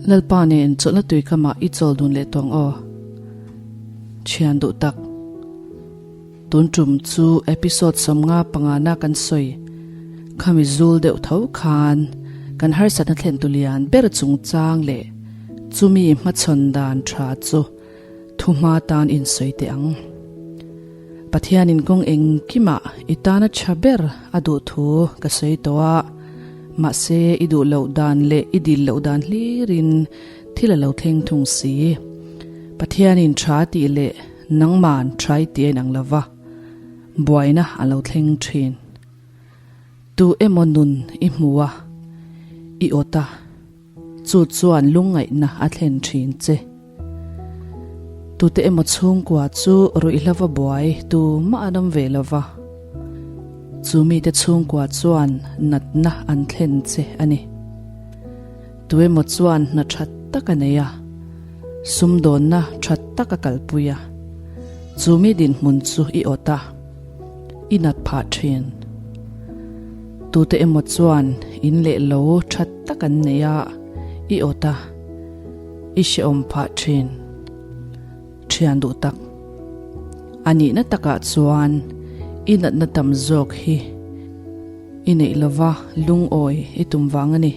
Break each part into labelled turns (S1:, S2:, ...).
S1: Lalpa nen chawlhna tui kamah i chawl dun leh tawng aw. Thian duh tak. Tun tum chu episode 55 na kan sawi. Khami zul deuh tho khan kan harsatna thlen tu lian ber chungchang leh chumi hmachhawn dan tha chu thuhma tan in sawi teh ang. Pathianin kawng engkimah i tana tha ber a duh thu ka sawi tawh a, mahse i duh loh dan leh i dil loh dan hlirin thil a lo thleng thung si. Pathianin tha tih leh nangman tha i ti a inang lo va, buaina a lo thleng thin. Tu emaw nun i hmu a, i awt a. Chu chuan lungngaihna a thlen thin che. Tute emaw chhungkua chu ruihhlova buai tu mah an awm ve lo va. Chu mite chhungkua chuan natna an thlen che a ni. Tu emaw chuan hna tha tak a nei a, sumdawnna tha tak a kalpui a. Chu mi dinhmun chu i awt a. I nat phah thin. Tute emaw chuan in leh lo tha tak an nei a, i awt a, i hrehawm phah thin. Thian duh tak. A nihna takah chuan i natna tam zawk hi i neih lova lungawi i tum vang a ni.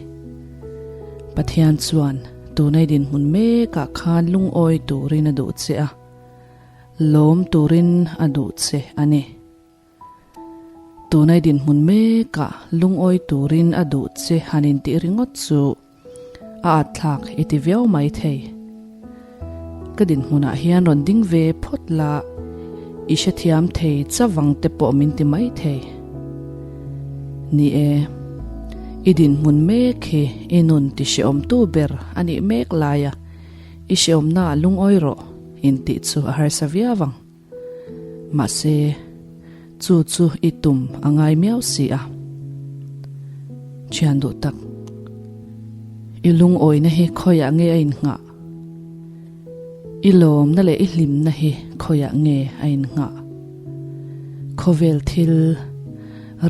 S1: Pathian chuan tunai dinhmun mekah khan lungawi turin a duh che a. Lawm turin a duh che a ni. Tunai dinhmun mekah lungawi turin a duh che han intih ringawt chu a atthlak i ti viau mai thei. Ka dinhmunah hian rawn ding ve phawt la, i hrethiam thei chavang te pawh min ti mai thei. Ni e, i dinhmun mek hi i nun ti hrehawmtu ber a nih mek laia i hrehawmnaah lungawi rawh. Intih chu a harsa viau ang. Mahse, chu chu i tum a ngai miau si a. Thian duh tak, i lungawina hi khawiah nge a innghah? I lawmna leh i hlimna hi khawiah nge a innghah? Khawvel thil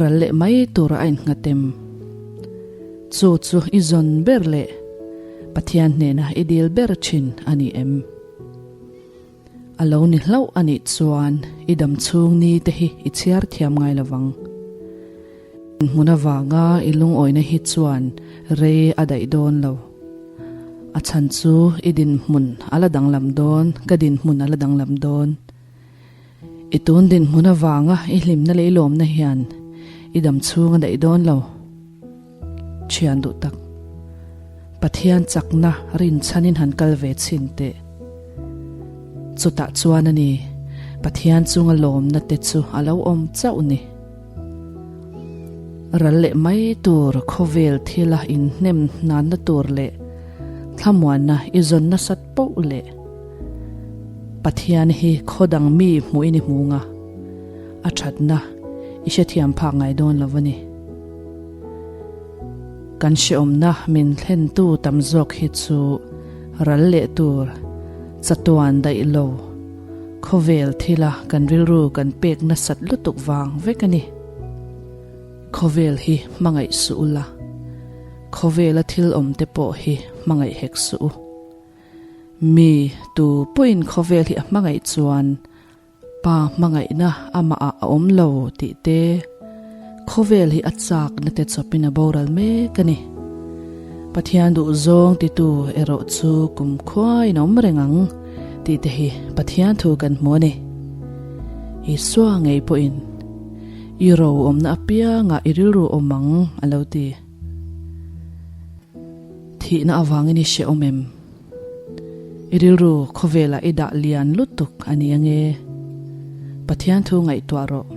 S1: ral leh mai tura a innghat em? Chu chu i zawn ber leh Pathian hnena i dil ber thin a ni em? A lo ni hlauh a nih chuan i dam chhung ni te hi i chhiar thiam ngai lo vang. Hmun avanga i lungawina hi chuan rei a daih dawn lo. A chhan chu i dinhmun a la danglam dawn, ka dinhmun a la danglam dawn. I tun dinhmun avanga i hlimna leh i lawmna hian i dam chhung a daih dawn lo. Thian duh tak. Pathian chakna rinchhanin han kal ve chhin teh. Chutah chuan a ni, Pathian chunga lawmna te chu a lo awm chauh ni. Ral leh mai tur khawvel thila inhnem hnanna tur leh thlamuanna i zawn nasat poh leh Pathian hi khaw dang mi hmuhin i hmu nga, a thatna i hrethiam phak ngai dawn lo a ni. Kan hrehawmna min thlentu tam zawk hi chu ral leh tur chatuan daih lo khawvel thila kan rilru kan pek nasat lutuk vang vek a ni. Khawvel hi hmangaih suh ula, khawvela thil awm te pawh hi hmangaih hek suh u. Mi tu pawhin khawvel hi a hmangaih chuan Pa hmangaihna amah ah a awm lo tih te, khawvel hi a chakna te chawpin a boral mek a ni. Pathian duh zawng titu erawh chu kum khuain a awm reng ang tih te hi Pathian thu kan hmu a ni. Isua ngei pawhin i ro awmna apiangah i rilru awm ang a lo ti. Thihna avangin i hrehawm em? I rilru khawvelah i dah lian lutuk a ni ange. Pathian thu ngaihtuah rawh.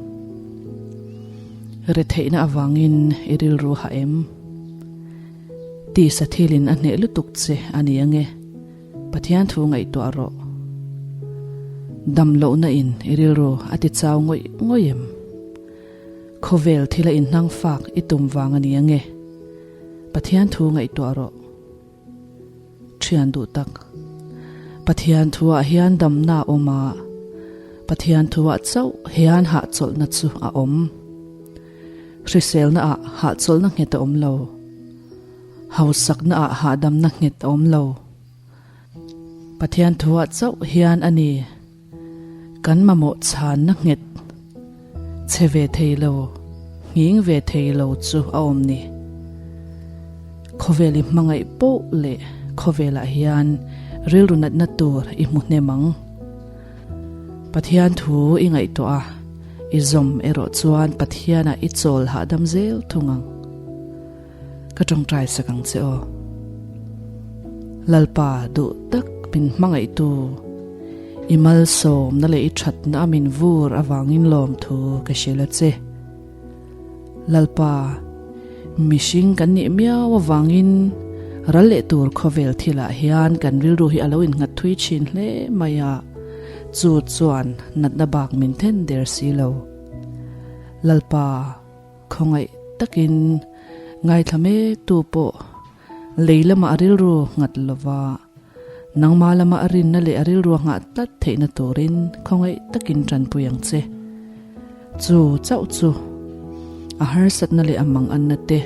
S1: Retheihna avangin i rilru ha em? Tisa thilin a hneh lutuk che a ni ange. Pathian thu ngaihtuah rawh. Dam lohna in i rilru a ti chau ngawih ngawih em? Khawvel thila inhnang fak i tum vang a ni ange. Pathian thu ngaihtuah rawh. Thian duh tak. Pathian thuah hian damna a awm a, Pathian thuah chauh hian hahchawlhna chu a awm. Hriselna ah hahchawlhna nghet a awm lo. Hausakna ah hahdamna nghet a awm lo. Pathian thuah chauh hian a ni. Kan mamawh chhanna nghet che ve thei lo, nghing ve thei lo chu a awm ni. Khawvel i hmangaih poh leh khawvelah hian rilru natna tur i hmu hnem ang. Pathian thu i ngaihtuah a, i zawm erawh chuan Pathianah i chawl hahdam zel thung ang. Ka tawngtai sak ang che aw. Lalpa duh tak min hmangaihtu, i malsawmna leh i thatna a min vur avangin lawmthu ka hrilh a che. Lalpa, mihring kan nih miau avangin ral leh tur khawvel thilah hian kan rilru hi a lo innghat thui thin hle mai a, chu chuan natna bak min then der si lo. Lalpa. Khawngaih takin ngaithla mektu pawh lei lamah a rilru nghat lova, nangmah lama a rinna leh a rilru a nghah tlat theihna turin khawngaih takin tanpui ang che. Chu chauh chu a harsatna leh a manganna te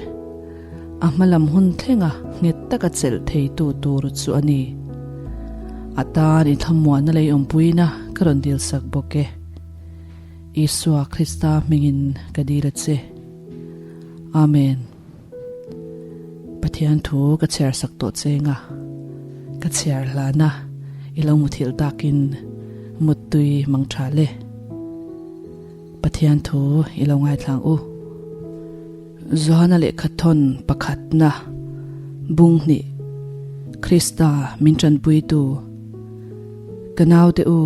S1: a hmalam hun thlenga nghet taka chelh theitu tur chu a ni. A tan i thlamuanna lei awmpuina ka rawn dilsak bawk e. Isua Krista hmingin ka dil a che. Amen. Pathian thu ka chhiar sak tawh che nga, ka chhiar hlana i lo muthilh takin muttui mang tha le. Pathian thu i lo ngaithlang u. Johana lehkhathawn pakhatna bung hnih Krista min tanpuitu ka naute u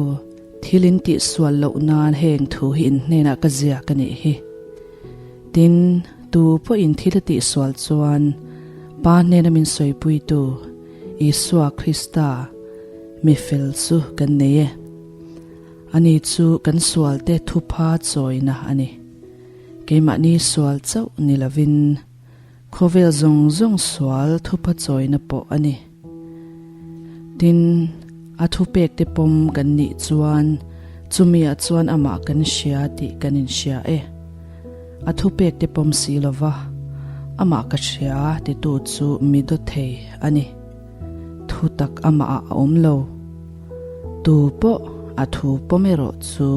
S1: Thil in tih sual loh nan heng thu hi in hnenah ka ziak a nih hi. Tin, tu pawhin thil a tih sual chuan Pa hnena min sawipuitu Isua Krista mi fel chu kan nei e. Ani chu kan sualte thupha chawina a ni. Keimahni sual chauh ni lovin Khawvel zawng zawng sual thupha chawina pawh a ni. Tin, a thupek te pawm kan nih chuan chumi-ah chuan amah kan hria tih kan inhria e. A thupek te pawm si lova, amah ka hria titu chu mi dawthei a ni. Thu tak amahah a awm lo. Tu pawh a thu pawm erawh chu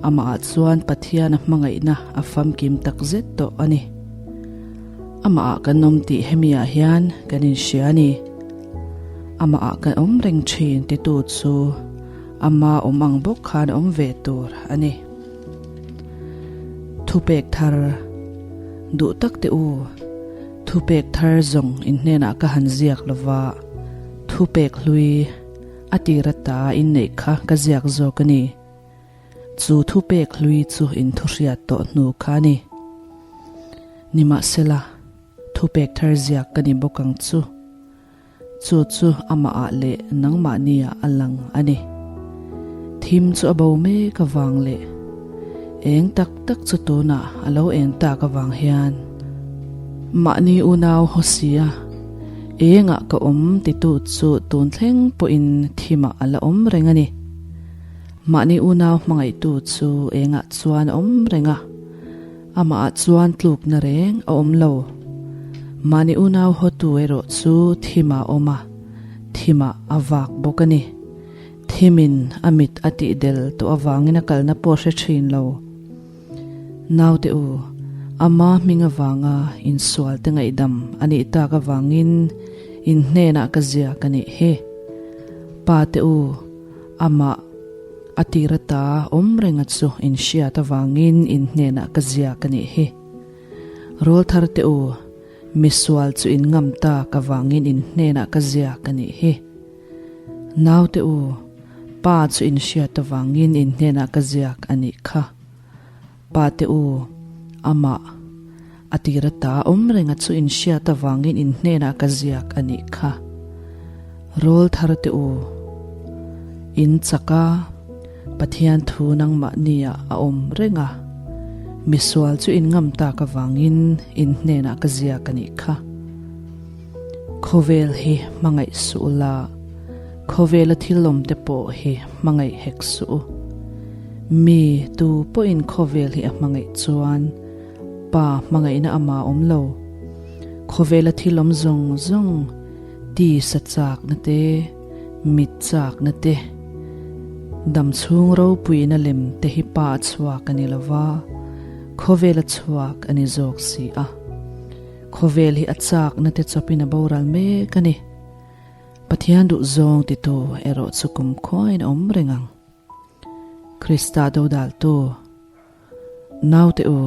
S1: amahah chuan Pathian a hmangaihna a famkim tak zet tawh a ni. Amahah kan awm tih hemiah hian kan inhria a ni. Amahah kan awm reng thin titu chu ama awm ang bawk khan a awm ve tur a ni. Thupek thar duh tak teh u, thupek thar zawng in hnenah ka han ziak lova, thupek hlui a tir ata inneih kha ka ziak zawk a ni. Chu thupek hlui chu in thuhriat tawh hnu kha a ni. Nimahsela, thupek thar ziak ka ni bawk ang chu. Chu chu amahah leh nangmahniah a lang a ni. Thim chu a bo mek avang leh eng tak tak chu tunah a lo eng tak avang hian mahni unau Hosea engah ka awm titu chu tun thleng pawhin thimah a la awm reng a ni. Mahni unau hmangaihtu chu engah chuan a awm reng a. Amahah chuan tlukna reng a awm lo. Mahni unau hawtu erawh chu thimah a awm a, thimah a vak bawk a ni. Thimin a mit a tih del tawh avangin a kalna pawh a hre thin lo. Naute u, ama hming avanga insual te ngaihdam a nih tak avangin in hnenah ka ziak a nih hi. Pate u, amah. A tir ata awm renga chu in hriat avangin in hnenah ka ziak a nih hi. Rawl thar teh u, misual chu in ngam tak avangin in hnenah ka ziak a nih hi. Nau teh u, pa chu in hriat avangin in hnenah ka ziak a nih kha. Pa teh u, amah a tir ata awm renga chu in hriat avangin in hnenah ka ziak a nih kha. Rawl thar teh u, in chak a, Pathian thu nangmahniah a awm reng a, misual chu in ngam tak avangin in hnenah ka ziak a nih kha. Khawvel hi hmangaih suh ula, khawvela thil awmte pawh hi hmangaih hek suh u. Mi tu pawhin khawvel hi a hmangaih chuan Pa hmangaihna ama awm lo. Khawvela thil awm zawng zawng, tisa chakna te, mit chakna te, damchhung ropuina lem te hi pa a chhuak a ni lo va, khawvela chhuak a ni zawk si a. Khawvel hi a chakna te chawpin a boral mek a ni. Pathian duh zawng titu erawh chu kumkhuain a awm reng ang. Krista dodaltu Naute u,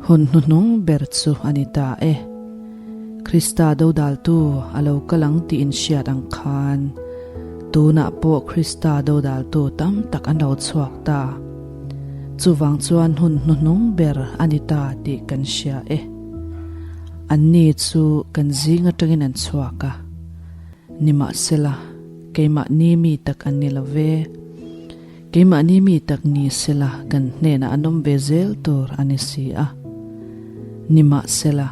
S1: hun hnuhnung ber chu a ni ta e. Krista dodaltu a lo kal ang tih in hriat ang khan, tunah pawh Krista dodaltu tam tak an lo chhuak ta. Chuvang chuan hun hnuhnung ber a ni ta tih kan hria e. Anni chu kan zing atangin an chhuak a, nimahsela keimahni mi tak an ni lo ve. Keimahni mi tak ni sela kan hnenah an awm ve zel tur a ni si a. Nimahsela,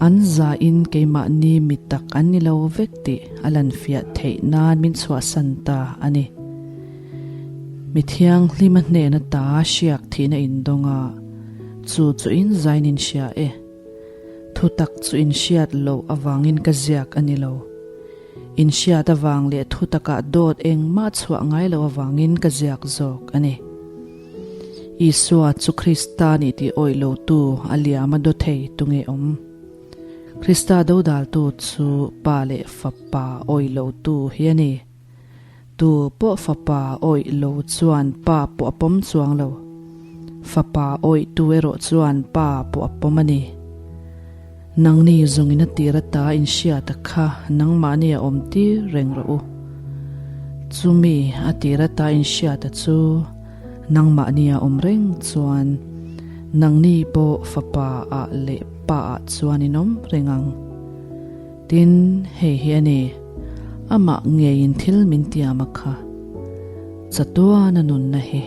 S1: an zain keimahni mi tak an ni lo vek tih a lanfiah theih nan min chhuahsan ta a ni. Mi thianghlima hnena ta hriak thihna indawng a, chu chu in zain in hria e. Thutak chu in hriat loh avangin ka ziak a ni lo. Inhriat avang leh thutakah dawt engmah chhuah ngai loh avangin ka ziak zawk a ni. Isua chu Krista nih tih awih lotu a liam a daw thei tunge awm? Krista dodaltu chu Pa leh Fapa awih lotu hi a ni. Tu pawh Fapa awih lo chuan Pa pawh a pawm chuang lo. Fapa awihtu erawh chuan Pa pawh a pawm a ni. Nangni zawngin a tir ata inhriata kha nangmahni a awm tir reng rawh u. Chumi a tir ata inhriata chu nangmahni a awm reng chuan nangni pawh Fapa ah leh Pa ah chuan in awm reng ang. Tin, hei hi a ni, amah ngeiin thil min tiam a kha. Chatuana nunna hi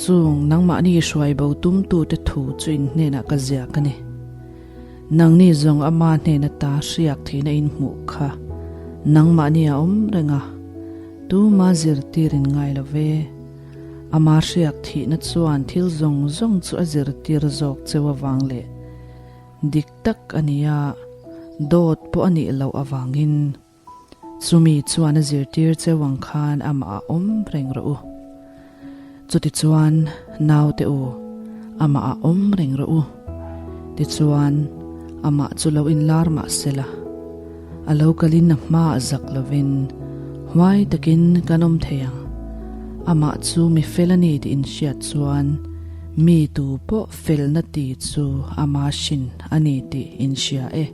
S1: chung nangmahni hruai bo tumtute thu chu in hnenah ka ziak a ni. Nangni zawng ama hnena ta hriak thihna in hmuh kha nangmahni a awm reng a, tuma zirtir in ngai lo ve. Ama hriak thihna chuan thil zawng zawng chu a zirtir zawk cheu avang leh dik tak a ni a, dawt pawh a nih loh avangin chumi chuan a zirtir cheu ang khan amah a awm reng rawh u. Chutichuan naute u, amah a awm reng rawh u. Tichuan amah chu lo inlar mah sela, a lo kalin a hmaah zak lovin huai takin kan awm thei ang. Amah chu mi fel a ni tih inhriat chuan mi tu pawh felna ti chu ama hrin a ni tih inhria e.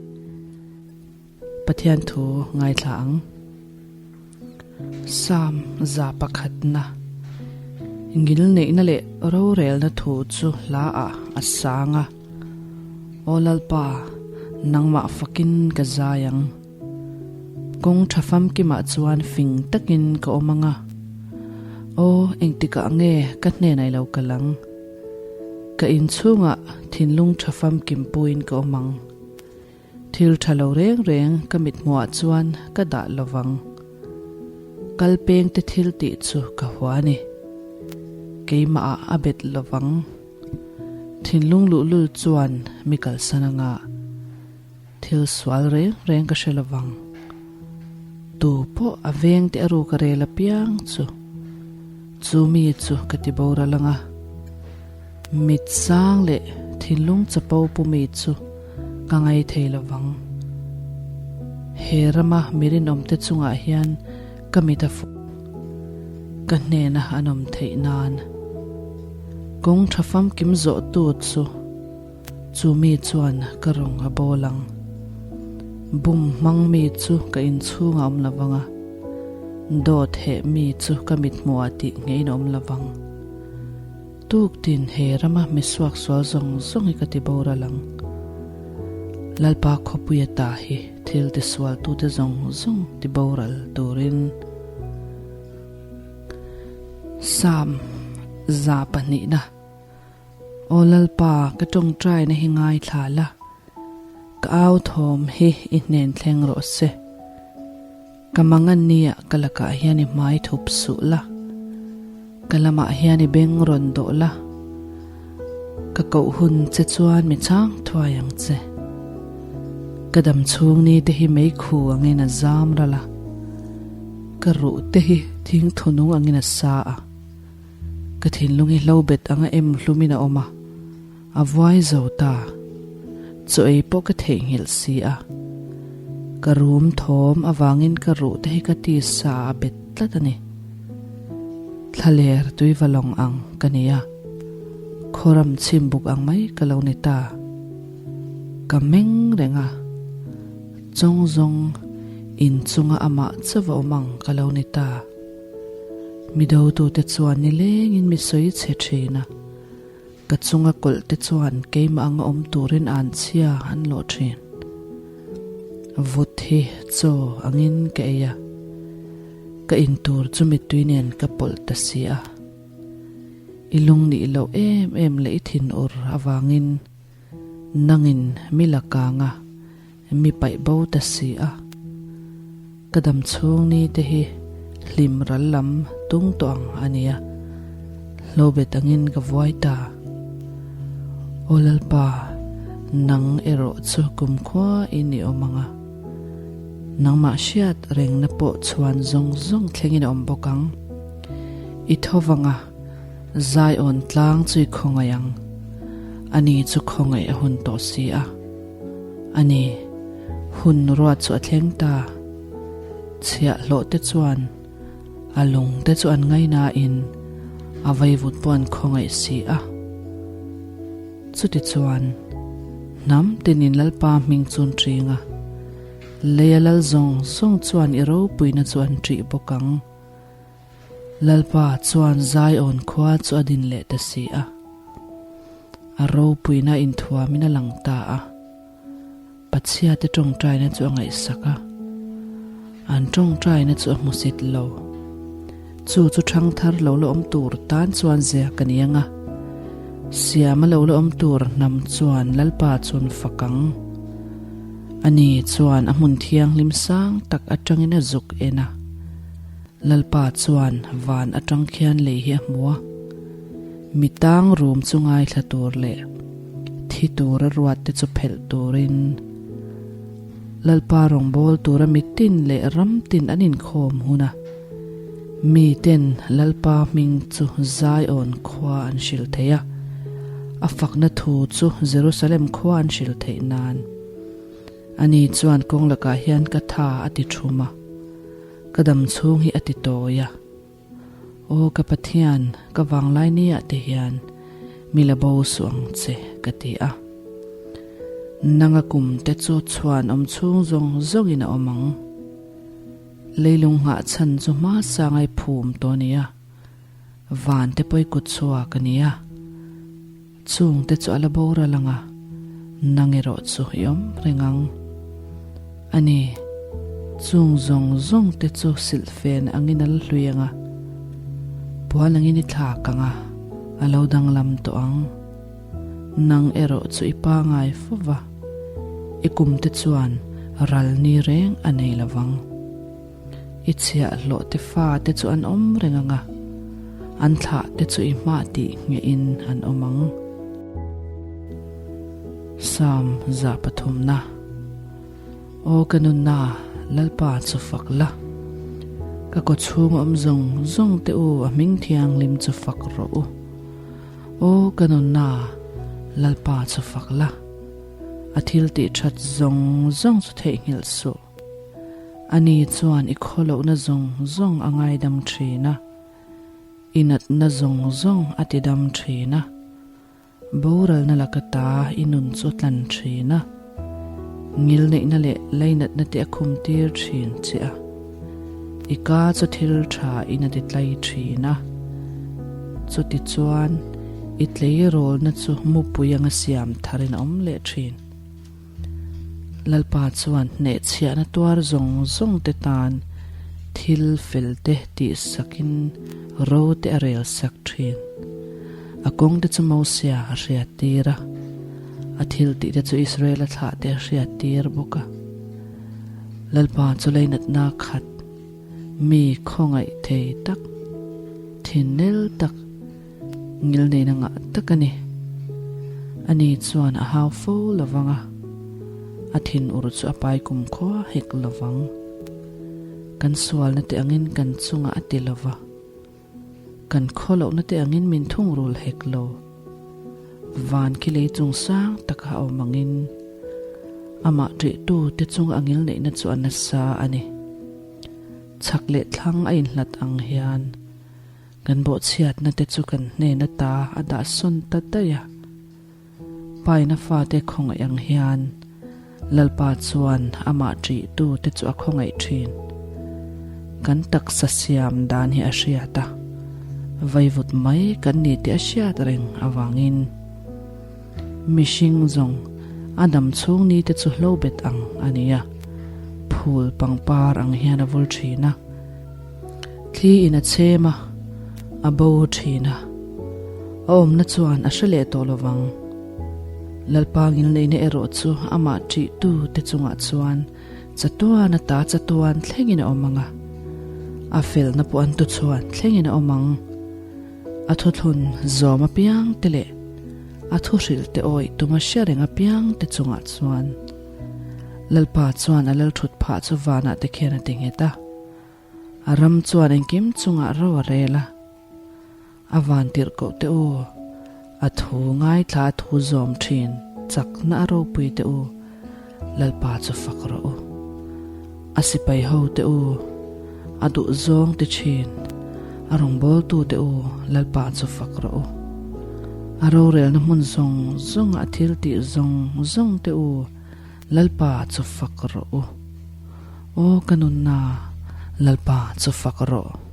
S1: Pathian thu ngaithla ang. Psalm 100na Ngilneihna leh rorelna thu chu hla ah a sang a. Aw Lalpa, nangmah fakin ka zai ang. Kawng tha famkimah chuan fing takin ka awm ang a. Aw, engtikah nge ka hnenah i lo kal ang? Ka inchhungah thinlung tha famkim puiin ka awm ang. Thil tha lo reng reng ka mithmuhah chuan ka dah lo vang. Kal pengte thil tih chu ka hua a ni. Keimahah a bet lo vang. Thinlung luhlul chuan mi kalsan anga thil sual reng reng ka hre lo vang. Tu pawh a vengte a ruk a rel apiang chu chu mi chu ka ti boral anga mit sang leh thinlung chapo pu mi chu ka ngai thei lo vang. He rama mi rinawmte chungah hian ka mit a fuh. Ka hnena an awm theih nan. Kawng tha famkim zawh tu chu chu mi chuan ka rawng a bawl ang. Bum hmang mi chu ka inchhung a awm lo vang a, dawt heh mi chu ka mithmuhah tih ngeiin a awm lo vang. Tuktin he rama mi suaksual zawng zawng hi ka ti boral ang. Lalpa khawpuia ta hi thil tisualtute zawng zawng ti boral turin Psalm 200na Aw Lalpa ka tawngtaina hi ngaithla la, ka au thawm hi i hnen thleng rawh se. Ka mangan nia ka lakah hian i hmai thup suh la, ka lamah hian i beng rawn dawh la, ka koh hun che chuan mi chhang thuai ang che. Ka dam chhung ni te hi meikhu angin a zam ral a, ka ruh te hi thingthu nung angin a sa a. Ka thinlung hi hlobet anga em hlumin a awm a, a vuai zo ta. Chaw ei pawh ka theihnghilh si a. Ka rum thawm avangin ka ruh te hi ka tisa a bet tlat a ni. Thlaler tuiva lawng ang ka ni a, khawram chhim buk ang mai ka lo ni ta. Ka meng reng a, chawng zawng inchunga amah chauh a awm ang ka lo ni ta. Mi dotute chuan nilengin mi sawi chhe thin a, ka chunga kawlh te chuan keimah anga awm turin an chhia an lawh thin. Vut hi chaw angin ka ei a, ka intur chu mittui nen ka pawlh ta si a. I lung nih loh em em leh i thinur avangin nangin mi la kang a, mi paih bo ta si a. Ka dam chhung ni te hi hlim ral lam tung tawh ang a nia, hlobet angin ka vuai ta. Aw Lalpa, nang erawh chu kumkhua in i awm ang a, nangmah hriat rengna pawh chhuan zawng zawng thlengin a awm bawk ang. I tho vang a, Zion tlang chu i khawngaih ang. Ani chu khawngaih a hun tawh si a. A ni, hun ruat chu a thleng ta. Chhiahhlawh te chuan a lung te chu an ngainain a vaivut pawh an khawngaih si a. Chutichuan, hnam tinin Lalpa hming chu an ṭing a, leia lal zawng zawng chuan i ropuina chu an ṭih bawk ang. Lalpa chuan Zion khua chu a din leh ta si a, a ropuina inthuamin a lang ta a. Pathiate tawngtaina chu a ngaihsak a, an tawngtaina chu a hmusit lo. Chu chu thangthar lo la awm tur tan chuan zia ka ni ang a, siama lo la awm tur hnam chuan Lalpa chu an fak ang. Ani chuan a hmun thianghlim sang tak atangin a zuk en a. Lalpa chuan van atang khian lei hi a hmu a, mi tang rum chu ngaithla tur leh thi tura ruat te chu phelh turin Lalpa rawngbâwl tura mitin leh ram tin an inkhawm hun a, miten Lalpa hming chu Zion khua an hrilh thei a, a fakna thu chu Jerusalem khua an hrilh theih nan. Ani chuan kawng lakah hian ka tha a ti thum a. Ka dam chhung hi a ti tawi a. Aw ka Pathian, ka vanglai ni ah te hian mi la bo suh ang che ka ti a. Nanga kum te chu chhuan awm chhung zawng zawng in a awm ang. Leilung nghah chhan chu hma sangai phum tawh a ni a. Van te pawi kut chhuak a ni a. Chung te chu a la boral ang a, nang erawh chu i awm reng ang. A ni, chung zawng zawng te chu silhfen angin a la hlui ang a, puan angin i thlak ang a, a lo danglam tawh ang. Nang erawh chu i pangai fo va, i kum te chuan ral ni reng a nei lo vang. I chhiahhlawh te fa te chu an awm reng ang a, an thlah te chu i hmah tih ngeihin an awm ang. Psalm 103 na. Aw ka nunna, Lalpa chu fak la. Ka kaw chhung awm zawng zawng te u a hming thianghlim chu fak rawh u. Aw ka nunna, Lalpa chu fak la. A thil tih that zawng zawng chu theihnghilh suh. Ani chuan i khawlohna zawng zawng a ngaidam thin a, i natna zawng zawng a tidam thin a, boralna laka ta i nun chu a tlan thin a, ngilneihna leh lainatna te a khumtir thin che a, i ka chu thil tha in a titlai thin a. Chutichuan, i tleirawlna chu mupui anga siam tharin a awm leh thin. Lalpa chuan hnehchhiahna tuar zawng zawng te tan thil fel te tih sakin ro te a rel sak thin. A kawng te chu Mosia a hriat tir a, a thil tih te chu Israela thlah te a hriat tir bawk a. Lalpa chu leinatna khat, mi khawngaih thei tak, thin nel tak, Ngilneihna ngah tak a ni. Ani chuan a hau fo lo vang a. A thinur chu a pai kumkhua hek lo vang. Kan sualna te angin kan chungah a ti lo va. Kan khaw lohna te angin min thungrul hek lo. Van khi lei chung sang taka a awm angin amah ṭihtu te chunga a ngil neihna chu a nasa a ni. Chhak leh thlang a inhlat ang hian kan bawhchhiatna te chu kan hnen ata a dah sawn ta daih a. Paina fate khawngaih ang hian Lalpa chuan amah ṭihtu te chu a khawngaih ṭhin. Kan taksa siam dan hi a hriat a, vaivut mai kan ni tih a hriat reng avangin mihring zawng a dam chhung ni te chu hlo bet ang a ni a, phul pangpar ang hian a vul ṭhin a. Thli in a chhem a, a bo thin a. A awmna chuan a hre leh tawh lo vang. Lalpa ngilneihna erawh chu amah ṭihtu te chungah chuan chatuan ata chatuan thlengin a awm ang a, a felna pawh an tuchhuan thlengin a awm ang. A thuthlun zawm apiang te leh a thuhrilh te awih tuma hre reng apiang te chungah chuan Lalpa chuan a lalthut phah chu vanah te khian a ti nghet a. A ram chuan engkim chungah ro a rel a, a van tirh koh teh u, a thu ngaithla a thu zawm thin chakna a ropui teh u, Lalpa chu fak rawh u. A sipai ho teh u, a duh zawng ti thin, a rawngbawltu teh u, Lalpa chu fak rawh u. A rorelna hmun zawng zawngah a thil tih zawng zawng teh u, Lalpa chu fak rawh u. Aw ka nunna, Lalpa chu fak rawh.